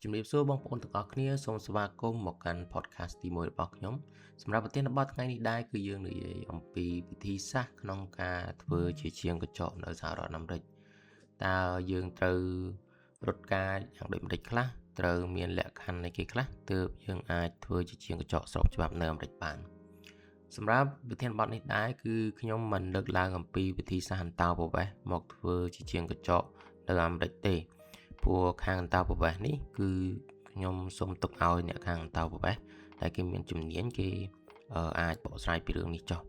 ជំរាបសួរបងប្អូនទាំងអស់គ្នាសូមស្វាគមន៍មកកាន់ podcast ទី1របស់ខ្ញុំសម្រាប់ប្រធានបទថ្ងៃនេះដែរគឺយើងនិយាយអំពីវិធីសាស្ត្រក្នុងការធ្វើជាជាងក្រចកនៅសហរដ្ឋអាមេរិកតើយើងត្រូវរត់ការយ៉ាងដូចម្តេចខ្លះត្រូវមានលក្ខខណ្ឌនៃគេខ្លះទើបយើងអាចធ្វើជាជាងក្រចកស្របច្បាប់នៅអាមេរិកបានសម្រាប់វិធានបទនេះដែរគឺខ្ញុំមិនលើកឡើងអំពីវិធីសាស្ត្រអន្តោប្រវេសន៍មកធ្វើជាជាងក្រចកនៅអាមេរិកទេព្រោះខាងអន្តោប្រវេសន៍នេះគឺខ្ញុំសូមទុកឲ្យអ្នកខាងអន្តោប្រវេសន៍ដែលគេមានជំនាញគេអាចបកស្រាយពីរឿងនេះចុះ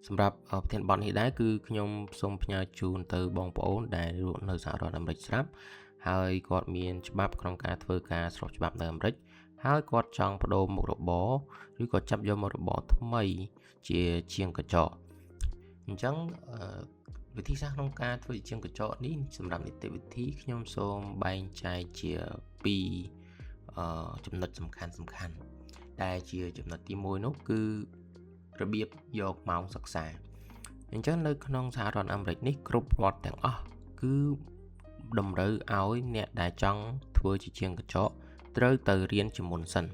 សម្រាប់ប្រធានបទនេះដែរគឺខ្ញុំសូមផ្ញើជូនទៅបងប្អូនដែលរស់នៅសហរដ្ឋអាមេរិកស្រាប់ហើយគាត់មានច្បាប់ក្នុងការធ្វើការស្របច្បាប់នៅអាមេរិកហើយគាត់ចង់បដូរមុខរបរឬក៏ចាប់យកមុខរបរថ្មីជាជាងក្រចកអញ្ចឹងវិធីសាស្ត្រក្នុងការធ្វើជាងក្រចកនេះសម្រាប់នីតិវិធីខ្ញុំសូមបែងចែកជា2ចំណុចសំខាន់សំខាន់ដែលជាចំណុចទី1នោះគឺរបៀបយកម៉ោងសិក្សាអញ្ចឹងនៅក្នុងសហរដ្ឋអាមេរិកនេះគ្រប់រដ្ឋទាំងអស់គឺតម្រូវឲ្យអ្នកដែលចង់ធ្វើជាជាងក្រចកត្រូវទៅរៀនជាមុនសិន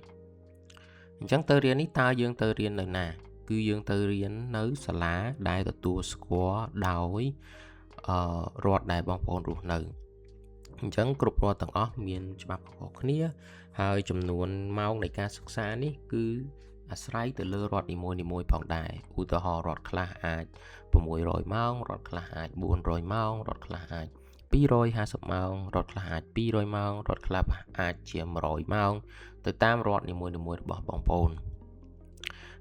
អញ្ចឹងទៅរៀននេះតើយើងទៅរៀននៅណាគឺយើងទៅរៀននៅសាលាដែលទទួលស្គាល់ដោយរដ្ឋដែលបងប្អូនរស់នៅអញ្ចឹងគ្រប់រដ្ឋទាំងអស់មានច្បាប់ខុសគ្នាហើយចំនួនម៉ោងនៃការសិក្សានេះគឺអាស្រ័យទៅលើរដ្ឋនីមួយៗផងដែរឧទាហរណ៍រដ្ឋខ្លះអាច600ម៉ោងរដ្ឋខ្លះអាច400ម៉ោងរដ្ឋខ្លះអាច250ម៉ោងរដ្ឋខ្លះអាច200ម៉ោងរដ្ឋខ្លះអាចជា100ម៉ោងទៅតាមរដ្ឋនីមួយៗរបស់បងប្អូន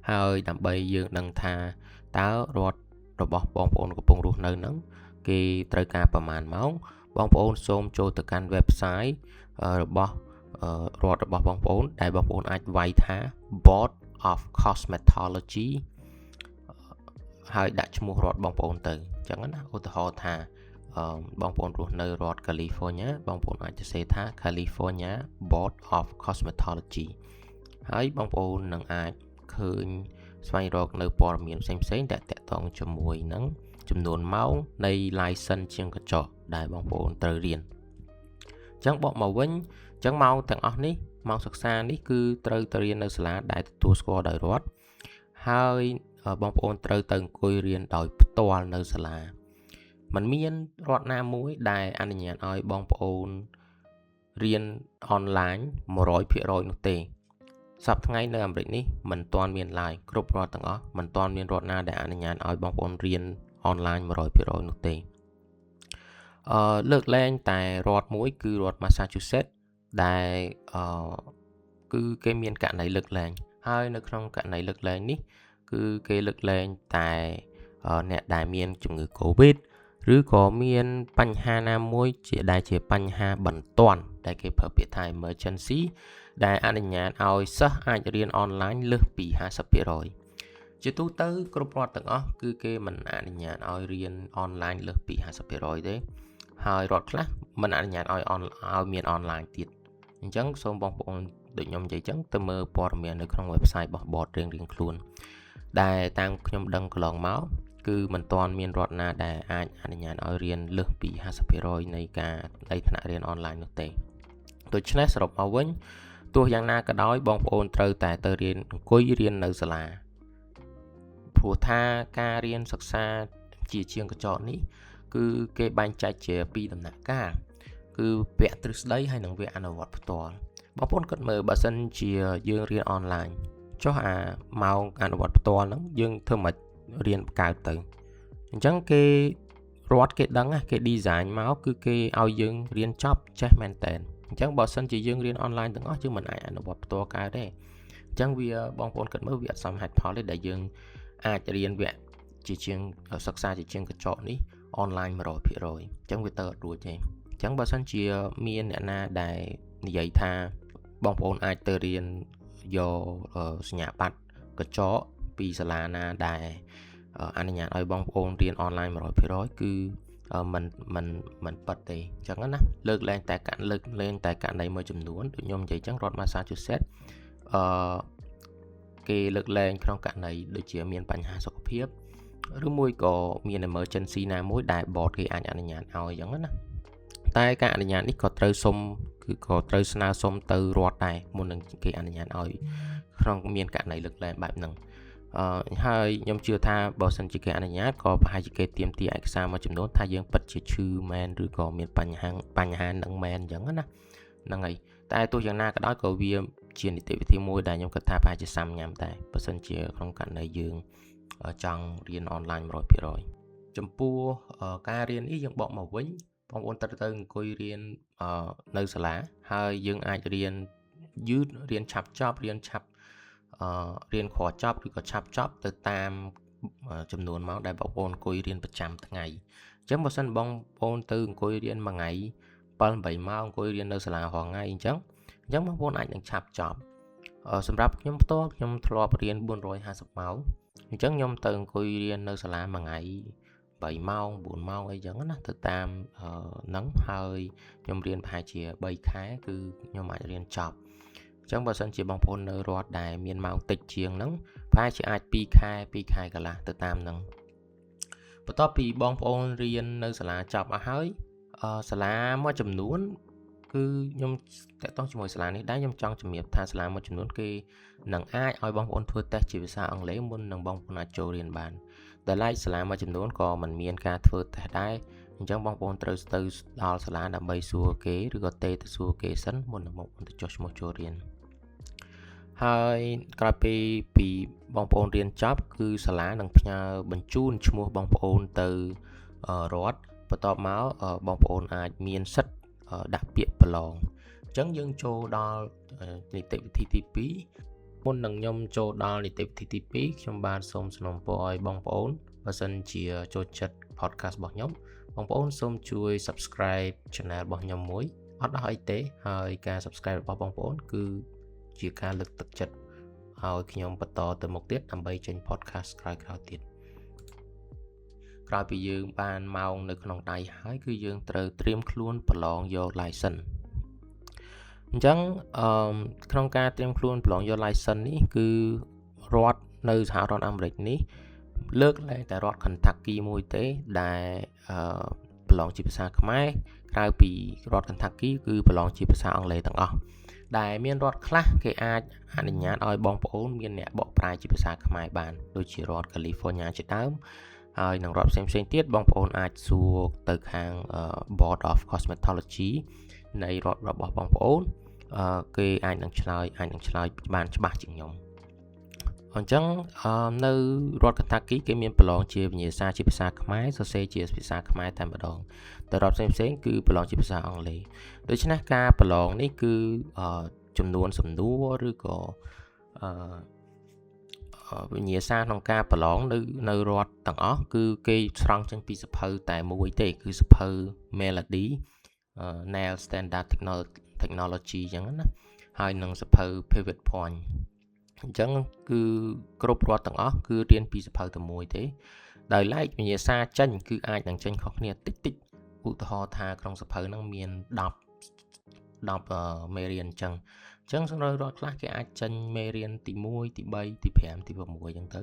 ហើយដើម្បីយើងដឹងថាតើរដ្ឋរបស់បងប្អូនកំពុងរស់នៅហ្នឹងគេត្រូវការប្រមាណម៉ោងបងប្អូនសូមចូលទៅកាន់ website របស់រដ្ឋរបស់បងប្អូនដែលបងប្អូនអាចវាយថា Board of Cosmetology ហើយដាក់ឈ្មោះរដ្ឋបងប្អូនទៅអញ្ចឹងណាឧទាហរណ៍ថាបងប្អូនរស់នៅរដ្ឋ California បងប្អូនអាចសរសេរថា California Board of Cosmetology ហើយបងប្អូននឹងអាចឃើញស្វែងរកនៅព័ត៌មានផ្សេងៗដែលតាក់ទងជាមួយនឹងចំនួនម៉ោងនៃ license ជាងក្រចកដែលបងប្អូនត្រូវរៀនអញ្ចឹងបកមកវិញអញ្ចឹងម៉ោងទាំងអស់នេះម៉ោងសិក្សានេះគឺត្រូវទៅរៀននៅសាលាដែលទទួលស្គាល់ដោយរដ្ឋហើយបងប្អូនត្រូវទៅអង្គុយរៀនដោយផ្ទាល់នៅសាលាมันមានរដ្ឋណាមួយដែលអនុញ្ញាតឲ្យបងប្អូនរៀនអនឡាញ100%នោះទេសប្តាហ៍ថ្ងៃនៅអាមេរិកនេះមិនទាន់មានឡើយគ្រប់រដ្ឋទាំងអស់មិនទាន់មានរដ្ឋណាដែលអនុញ្ញាតឲ្យបងប្អូនរៀនអនឡាញ100%នោះទេលើកលែងតែរដ្ឋមួយគឺរដ្ឋ Massachusetts ដែលគឺគេមានករណីលើកលែងហើយនៅក្នុងករណីលើកលែងនេះគឺគេលើកលែងតែអ្នកដែលមានជំងឺ Covid ឬក៏មានបញ្ហាណាមួយជាដែលជាបញ្ហាបន្ទាន់ដែលគេប្រើពាក្យថា emergency ដែលអនុញ្ញាតឲ្យសិស្សអាចរៀនអនឡាញលើសពី50%ជាទូទៅគ្រប់រដ្ឋទាំងអស់គឺគេមិនអនុញ្ញាតឲ្យរៀនអនឡាញលើសពី50%ទេហើយរដ្ឋខ្លះមិនអនុញ្ញាតឲ្យឲ្យមានអនឡាញទៀតអញ្ចឹងសូមបងប្អូនដូចខ្ញុំនិយាយចឹងទៅមើលព័ត៌មាននៅក្នុង website របស់ board រៀងៗខ្លួនដែលតាមខ្ញុំដឹងកន្លងមកគឺមិនទាន់មានរដ្ឋណាដែលអាចអនុញ្ញាតឲ្យរៀនលើសពី50%នៃការនៃថ្នាក់រៀនអនឡាញនោះទេដូច្នេះសរុបមកវិញទោះយ៉ាងណាក៏ដោយបងប្អូនត្រូវតែទៅរៀនអង្គុយរៀននៅសាលាព្រោះថាការរៀនសិក្សាជាជាងក្រចកនេះគឺគេបែងចែកជាពីរដំណាក់កាលគឺវគ្គទ្រឹស្ដីហើយនិងវគ្គអនុវត្តផ្ទាល់បងប្អូនគិតមើលបើសិនជាយើងរៀនអនឡាញចុះអាម៉ោងអនុវត្តផ្ទាល់ហ្នឹងយើងធ្វើមិនរៀនកើតទៅអញ្ចឹងគេរដ្ឋគេដឹងគេ design មកគឺគេឲ្យយើងរៀនចប់ចេះមែនតើអញ្ចឹងបើសិនជាយើងរៀនអនឡាញទាំងអស់យើងមិនអាចអនុវត្តផ្ទាល់កើតទេអញ្ចឹងវាបងប្អូនគិតមើលវាអត់សមហេតុផលទេដែលយើងអាចរៀនវគ្គជាជាងសិក្សាជាជាងក្រចកនេះអនឡាញ100%អញ្ចឹងវាទៅអត់រួចទេអញ្ចឹងបើសិនជាមានអ្នកណាដែលនិយាយថាបងប្អូនអាចទៅរៀនយកសញ្ញាបត្រក្រចកពីសាលាណាដែលអនុញ្ញាតឲ្យបងប្អូនរៀនអនឡាញ100%គឺមិនមិនមិនប៉ិតទេអញ្ចឹងណាលើកលែងតែករលើកលែងតែករណីមួយចំនួនដូចខ្ញុំនិយាយអញ្ចឹងរដ្ឋ Massachusetts គេលើកលែងក្នុងករណីដូចជាមានបញ្ហាសុខភាពឬមួយក៏មាន emergency ណាមួយដែល board គេអាចអនុញ្ញាតឲ្យអញ្ចឹងណាតែការអនុញ្ញាតនេះក៏ត្រូវសុំគឺ គឺក៏ត្រូវស្នើសុំទៅរដ្ឋដែរមុននឹងគេអនុញ្ញាតឲ្យក្នុងមានករណីលើកលែងបែបហ្នឹងអឺហើយខ្ញុំជឿថាបើសិនជាគេអនុញ្ញាតក៏ប្រហែលជាគេទាមទារឯកសារមួយចំនួនថាយើងពិតជាឈឺមែនឬក៏មានបញ្ហាបញ្ហានឹងមែនអញ្ចឹងណាហ្នឹងហើយតែទោះយ៉ាងណាក៏ដោយក៏វាជានីតិវិធីមួយដែលខ្ញុំគិតថាប្រហែលជាសាំញ៉ាំដែរបើសិនជាក្នុងករណីយើងចង់រៀនអនឡាញ100%ចំពោះការរៀននេះយើងបកមកវិញបងប្អូនត្រូវទៅអង្គុយរៀននៅសាលាហើយយើងអាចរៀនយឺតរៀនឆាប់ចប់រៀនឆាប់រៀនក្រចប់ឬក៏ឆាប់ចប់ទៅតាមចំនួនម៉ោងដែលបងប្អូនអង្គុយរៀនប្រចាំថ្ងៃអញ្ចឹងបើសិនបងប្អូនទៅអង្គុយរៀនមួយថ្ងៃ7 8ម៉ោងអង្គុយរៀននៅសាលារាល់ថ្ងៃអញ្ចឹងអញ្ចឹងបងប្អូនអាចនឹងឆាប់ចប់សម្រាប់ខ្ញុំផ្ទាល់ខ្ញុំធ្លាប់រៀន450ម៉ោងអញ្ចឹងខ្ញុំទៅអង្គុយរៀននៅសាលាមួយថ្ងៃ3ម៉ោង4ម៉ោងអីចឹងណាទៅតាមហ្នឹងហើយខ្ញុំរៀនប្រហែលជា3ខែគឺខ្ញុំអាចរៀនចប់អញ្ចឹងបើសិនជាបងប្អូននៅរដ្ឋដែលមានម៉ោងតិចជាងហ្នឹងប្រហែលជាអាច2ខែ2ខែកន្លះទៅតាមហ្នឹងបន្ទាប់ពីបងប្អូនរៀននៅសាលាចប់អស់ហើយសាលាមួយចំនួនគឺខ្ញុំតាក់ទងជាមួយសាលានេះដែរខ្ញុំចង់ជំរាបថាសាលាមួយចំនួនគេនឹងអាចឲ្យបងប្អូនធ្វើតេស្តជាភាសាអង់គ្លេសមុននឹងបងប្អូនអាចចូលរៀនបានដែលឡែកសាលាមួយចំនួនក៏មិនមានការធ្វើតេស្តដែរអញ្ចឹងបងប្អូនត្រូវទៅដល់សាលាដើម្បីសួរគេឬក៏ទេទៅសួរគេសិនមុននឹងបងប្អូនទៅចុះឈ្មោះចូលរៀនហើយក្រោយពីពីបងប្អូនរៀនចប់គឺសាលានឹងផ្ញើបញ្ជូនឈ្មោះបងប្អូនទៅរដ្ឋបន្ទាប់មកបងប្អូនអាចមានសិទ្ធិដាក់ពាក្យប្រឡងអញ្ចឹងយើងចូលដល់នីតិវិធីទី2មុននឹងខ្ញុំចូលដល់នីតិវិធីទី2ខ្ញុំបាទសូមសំណូមពរឲ្យបងប្អូនបើសិនជាចូលចិត្ត podcast របស់ខ្ញុំបងប្អូនសូមជួយ subscribe channel របស់ខ្ញុំមួយអត់អស់អីទេហើយការ subscribe របស់បងប្អូនគឺជាការលើកទឹកចិត្តឲ្យខ្ញុំបន្តទៅមុខទៀតដើម្បីចេញ podcast ក្រោយៗទៀតក្រោយពីយើងបានម៉ោងនៅក្នុងដៃហើយគឺយើងត្រូវត្រៀមខ្លួនប្រឡងយក license អញ្ចឹងអឺក្នុងការត្រៀមខ្លួនប្រឡងយក license នេះគឺរដ្ឋនៅសហរដ្ឋអាមេរិកនេះលើកលែងតែរដ្ឋ Kentucky មួយទេដែលអឺប្រឡងជាភាសាខ្មែរក្រៅពីរដ្ឋ Kentucky គឺប្រឡងជាភាសាអង់គ្លេសទាំងអស់ដែលមានរដ្ឋខ្លះគេអាចអនុញ្ញាតឲ្យបងប្អូនមានអ្នកបកប្រែជាភាសាខ្មែរបានដូចជារដ្ឋ California ជាដើមហើយនឹងរដ្ឋផ្សេងផ្សេងទៀតបងប្អូនអាចសួរទៅខាង Board of Cosmetology នៃរដ្ឋរបស់បងប្អូនគេអាចនឹងឆ្លើយអាចនឹងឆ្លើយបានច្បាស់ជាងខ្ញុំអញ្ចឹងនៅរដ្ឋ Kentucky គេមានប្រឡងជាវិញ្ញាសាជាភាសាខ្មែរសរសេរជាភាសាខ្មែរតែម្ដងតែរដ្ឋផ្សេងផ្សេងគឺប្រឡងជាភាសាអង់គ្លេសដូច្នេះការប្រឡងនេះគឺចំនួនសំណួរឬក៏អឺវិញ្ញាសាក្នុងការប្រឡងនៅនៅរដ្ឋទាំងអស់គឺគេស្រង់ចេញពីសភៅតែមួយទេគឺសភៅ Melody Nail Standard Technology អញ្ចឹងណាហើយនឹងសភៅ Pivot Point អញ្ចឹងគឺគ្រប់រដ្ឋទាំងអស់គឺរៀនពីសភៅតែមួយទេដោយឡែកវិញ្ញាសាចេញគឺអាចនឹងចេញខុសគ្នាតិចតិចឧទាហរណ៍ថាក្នុងសភៅហ្នឹងមាន10 10មេរៀនអញ្ចឹងអញ្ចឹងសម្រាប់រដ្ឋខ្លះគេអាចចេញមេរៀនទី1ទី3ទី5ទី6អញ្ចឹងទៅ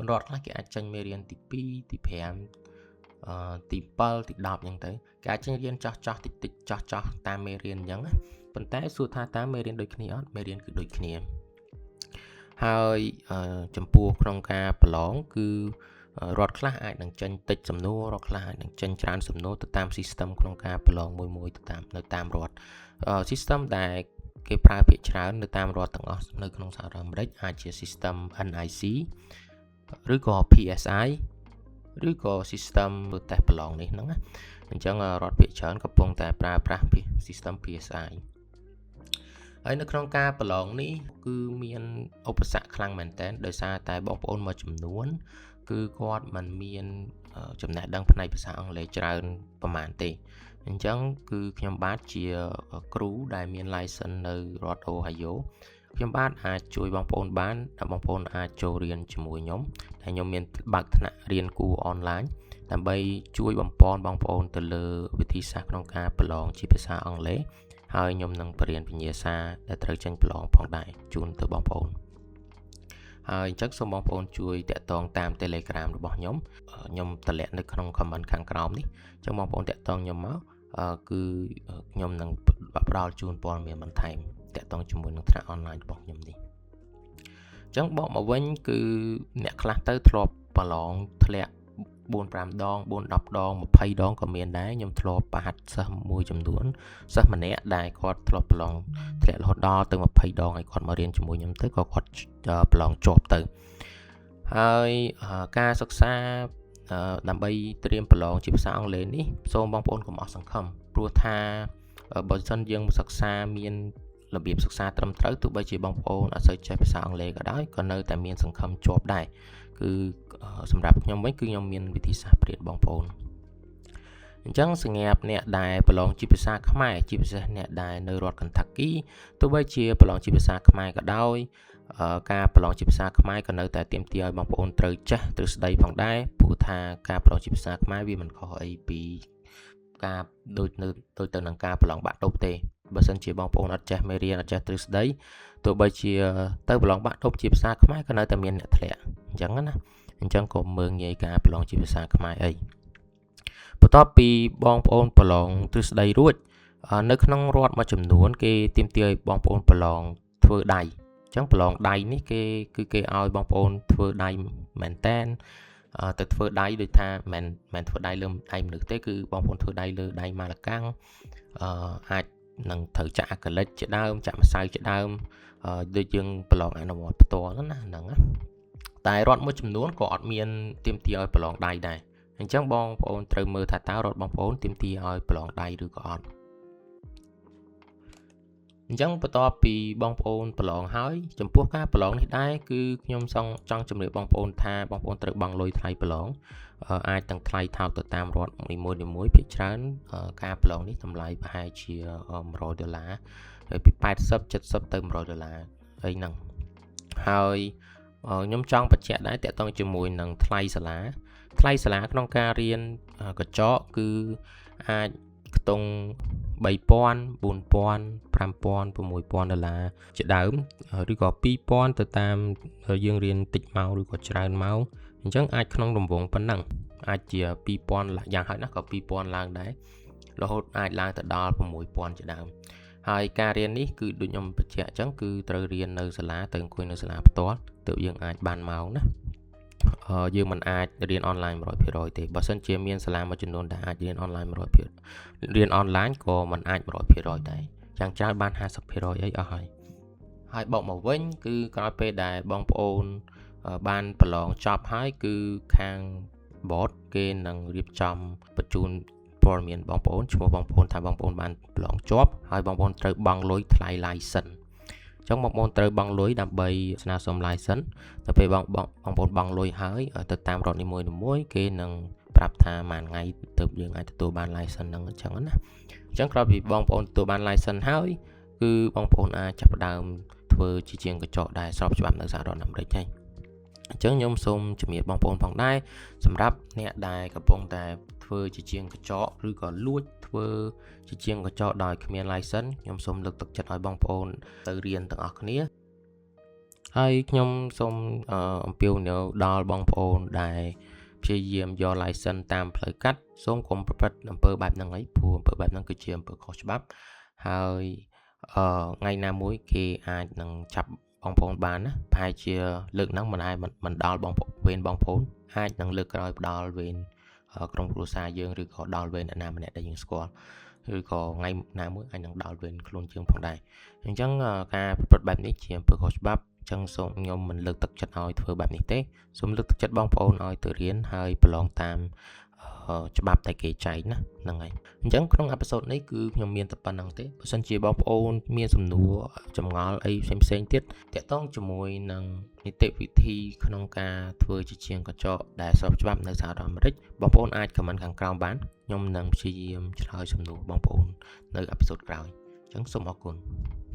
រដ្ឋខ្លះគេអាចចេញមេរៀនទី2ទី5អឺទី7ទី10អញ្ចឹងទៅគេអាចចេញរៀនចោះចោះតិចតិចចោះចោះតាមមេរៀនអញ្ចឹងណាប៉ុន្តែសួរថាតើមេរៀនដូចគ្នាអត់មេរៀនគឺដូចគ្នាហើយចំពោះក្នុងការប្រឡងគឺរដ្ឋខ្លះអាចនឹងចេញតិចសំណួររដ្ឋខ្លះអាចនឹងចេញច្រើនសំណួរទៅតាម system ក្នុងការប្រឡងមួយមួយទៅតាមនៅតាមរដ្ឋ system ដែលគេប្រើភាគច្រើននៅតាមរដ្ឋទាំងអស់នៅក្នុងសហរដ្ឋអាមេរិកអាចជា system NIC ឬក៏ PSI ឬក៏ system តេស្តប្រឡងនេះហ្នឹងណាអញ្ចឹងរដ្ឋភាគច្រើនកំពុងតែប្រើប្រាស់ system PSI ហើយនៅក្នុងការប្រឡងនេះគឺមានឧបសគ្គខ្លាំងមែនទែនដោយសារតែបងប្អូនមួយចំនួនគឺគាត់មិនមានចំណេះដឹងផ្នែកភាសាអង់គ្លេសច្រើនប្រហែលទេអញ្ចឹងគឺខ្ញុំបាទជាគ្រូដែលមាន license នៅរដ្ឋ Ohio ខ្ញុំបាទអាចជួយបងប្អូនបានដែលបងប្អូនអាចចូលរៀនជាមួយខ្ញុំដែលខ្ញុំមានបើកថ្នាក់រៀនគួរអនឡាញដើម្បីជួយបំពន់បងប្អូនទៅលើវិធីសាស្ត្រក្នុងការប្រឡងជាភាសាអង់គ្លេសហើយខ្ញុំនឹងបរៀនវិញ្ញាសាដែលត្រូវចេញប្រឡងផងដែរជូនទៅបងប្អូនហើយអញ្ចឹងសូមបងប្អូនជួយតាក់ទងតាម Telegram របស់ខ្ញុំខ្ញុំតម្លាក់នៅក្នុង comment ខាងក្រោមនេះអញ្ចឹងបងប្អូនតាក់ទងខ្ញុំមក គឺខ្ញុំនឹងផ្ដល់ជូនព័ត៌មានបន្ថែមតាក់ទងជាមួយនឹងថ្នាក់អនឡាញរបស់ខ្ញុំនេះអញ្ចឹងបកមកវិញគឺអ្នកខ្លះទៅធ្លាប់ប្រឡងធ្លាក់4 5ដង4 10ដង20ដងក៏មានដែរខ្ញុំធ្លាប់ប្រហាត់សិស្សមួយចំនួនសិស្សម្នាក់ដែលគាត់ធ្លាប់ប្រឡងធ្លាក់រហូតដល់ទៅ20ដងហើយគាត់មករៀនជាមួយខ្ញុំទៅក៏គាត់ប្រឡងជាប់ទៅហើយការសិក្សាដើម្បីត្រៀមប្រឡងជាភាសាអង់គ្លេសនេះសូមបងប្អូនកុំអស់សង្ឃឹមព្រោះថាបើសិនយើងសិក្សាមានរបៀបសិក្សាត្រឹមត្រូវទោះបីជាបងប្អូនអត់សូវចេះភាសាអង់គ្លេសក៏ដោយក៏នៅតែមានសង្ឃឹមជាប់ដែរគឺសម្រាប់ខ្ញុំវិញគឺខ្ញុំមានវិធីសាស្ត្របរៀនបងប្អូនអញ្ចឹងសម្រាប់អ្នកដែលប្រឡងជាភាសាខ្មែរជាពិសេសអ្នកដែលនៅរដ្ឋ Kentucky ទោះបីជាប្រឡងជាភាសាខ្មែរក៏ដោយការប្រឡងជាភាសាខ្មែរក៏នៅតែទាមទារឲ្យបងប្អូនត្រូវចេះទ្រឹស្ដីផងដែរព្រោះថាការប្រឡងជាភាសាខ្មែរវាមិនខុសអីពីការដូចនៅដូចទៅនឹងការប្រឡងបាក់ឌុបទេបើសិនជាបងប្អូនអត់ចេះមេរៀនអត់ចេះទ្រឹស្ដីទោះបីជាទៅប្រឡងបាក់ឌុបជាភាសាខ្មែរក៏នៅតែមានអ្នកធ្លាក់អញ្ចឹងណាអញ្ចឹងក៏មើងងាយការប្រឡងជាភាសាខ្មែរអីបន្ទាប់ពីបងប្អូនប្រឡងទ្រឹស្ដីរួចនៅក្នុងរដ្ឋមួយចំនួនគេទាមទារឲ្យបងប្អូនប្រឡងធ្វើដៃអញ្ចឹងប្រឡងដៃនេះគេគឺគេឲ្យបងប្អូនធ្វើដៃមែនតែនទៅធ្វើដៃដូចថាមិនមែនធ្វើដៃលើដៃមនុស្សទេគឺបងប្អូនធ្វើដៃលើដៃម៉ាឡកាំងអាចនឹងត្រូវចាក់អាក្រិលិកជាដើមចាក់ម្សៅជាដើមដូចយើងប្រឡងអនុវត្តផ្ទាល់ណាហ្នឹងណាតែរដ្ឋមួយចំនួនក៏អត់មានទាមទារឲ្យប្រឡងដៃដែរអញ្ចឹងបងប្អូនត្រូវមើលថាតើរដ្ឋបងប្អូនទាមទារឲ្យប្រឡងដៃឬក៏អត់អញ្ចឹងបន្ទាប់ពីបងប្អូនប្រឡងហើយចំពោះការប្រឡងនេះដែរគឺខ្ញុំចង់ជម្រាបបងប្អូនថាបងប្អូនត្រូវបង់លុយថ្លៃប្រឡងអាចទាំងថ្លៃថោកទៅតាមរដ្ឋនីមួយៗភាគច្រើនការប្រឡងនេះតម្លៃប្រហែលជា100ដុល្លារហើយពី80 70ទៅ100ដុល្លារអីហ្នឹងហើយខ្ញុំចង់បញ្ជាក់ដែរតាក់ទងជាមួយនឹងថ្លៃសាលាថ្លៃសាលាក្នុងការរៀនកញ្ចក់គឺអាចខ្ទង់3000 4000 5000 6000ដុល្លារជាដើមឬក៏2000ទៅតាមយើងរៀនតិចម៉ោងឬក៏ច្រើនម៉ោងអញ្ចឹងអាចក្នុងរង្វង់ប៉ុណ្ណឹងអាចជា2000យ៉ាងហោចណាស់ក៏2000ឡើងដែររហូតអាចឡើងទៅដល់6000ជាដើមហើយការរៀននេះគឺដូចខ្ញុំបញ្ជាក់អញ្ចឹងគឺត្រូវរៀននៅសាលាទៅអង្គុយនៅសាលាផ្ទាល់ទើបយើងអាចបានម៉ោងណាយើងមិនអាចរៀនអនឡាញ100%ទេបើសិនជាមានសាលាមួយចំនួនដែលអាចរៀនអនឡាញ100%រៀនអនឡាញក៏មិនអាច100%ដែរយ៉ាងច្រើនបាន50%អីអស់ហើយហើយបកមកវិញគឺក្រោយពេលដែលបងប្អូនបានប្រឡងចប់ហើយគឺខាង board គេនឹងរៀបចំបញ្ជូនព័ត៌មានបងប្អូនឈ្មោះបងប្អូនថាបងប្អូនបានប្រឡងជាប់ហើយបងប្អូនត្រូវបង់លុយថ្លៃ license អញ្ចឹងបងប្អូនត្រូវបង់លុយដើម្បីស្នើសុំ license ទៅពេលបងបងប្អូនបង់លុយហើយទៅតាមរដ្ឋនីមួយៗគេនឹងប្រាប់ថាមួយថ្ងៃទើបយើងអាចទទួលបាន license ហ្នឹងអញ្ចឹងណាអញ្ចឹងក្រោយពីបងប្អូនទទួលបាន license ហើយគឺបងប្អូនអាចចាប់ផ្ដើមធ្វើជាជាងកញ្ចក់ដែលស្របច្បាប់នៅសហរដ្ឋអាមេរិកហើយអញ្ចឹងខ្ញុំសូមជំរាបបងប្អូនផងដែរសម្រាប់អ្នកដែលកំពុងតែធ្វើជាជាងកញ្ចក់ឬក៏លួចធ្វើជាជាងកញ្ចក់ដោយគ្មាន license ខ្ញុំសូមលើកទឹកចិត្តឲ្យបងប្អូនទៅរៀនទាំងអស់គ្នាហើយខ្ញុំសូមអំពាវនាវដល់បងប្អូនដែលព្យាយាមយក license តាមផ្លូវកាត់សូមកុំប្រព្រឹត្តអំពើបែបហ្នឹងអីព្រោះអំពើបែបហ្នឹងគឺជាអំពើខុសច្បាប់ហើយថ្ងៃណាមួយគេអាចនឹងចាប់បងប្អូនបានណាប្រហែលជាលើកហ្នឹងមិនអាចមិនដល់បងវេនបងប្អូនអាចនឹងលើកក្រោយផ្ដល់វេនក្រុមគ្រួសារយើងឬក៏ដល់វេនអ្នកណាម្នាក់ដែលយើងស្គាល់ឬក៏ថ្ងៃណាមួយអាចនឹងដល់វេនខ្លួនយើងផងដែរអញ្ចឹងការប្រព្រឹត្តបែបនេះជាអំពើខុសច្បាប់អញ្ចឹងសូមខ្ញុំមិនលើកទឹកចិត្តឲ្យធ្វើបែបនេះទេសូមលើកទឹកចិត្តបងប្អូនឲ្យទៅរៀនហើយប្រឡងតាមច្បាប់តែគេចែងណាហ្នឹងហើយអញ្ចឹងក្នុង episode នេះគឺខ្ញុំមានតែប៉ុណ្្នឹងទេបើសិនជាបងប្អូនមានសំណួរចម្ងល់អីផ្សេងៗទៀតតាក់ទងជាមួយនឹងនីតិវិធីក្នុងការធ្វើជាជាងកញ្ចក់ដែលស្របច្បាប់នៅសហរដ្ឋអាមេរិកបងប្អូនអាច comment ខាងក្រោមបានខ្ញុំនឹងព្យាយាមឆ្លើយសំណួរបងប្អូននៅ episode ក្រោយអញ្ចឹងសូមអរគុណ។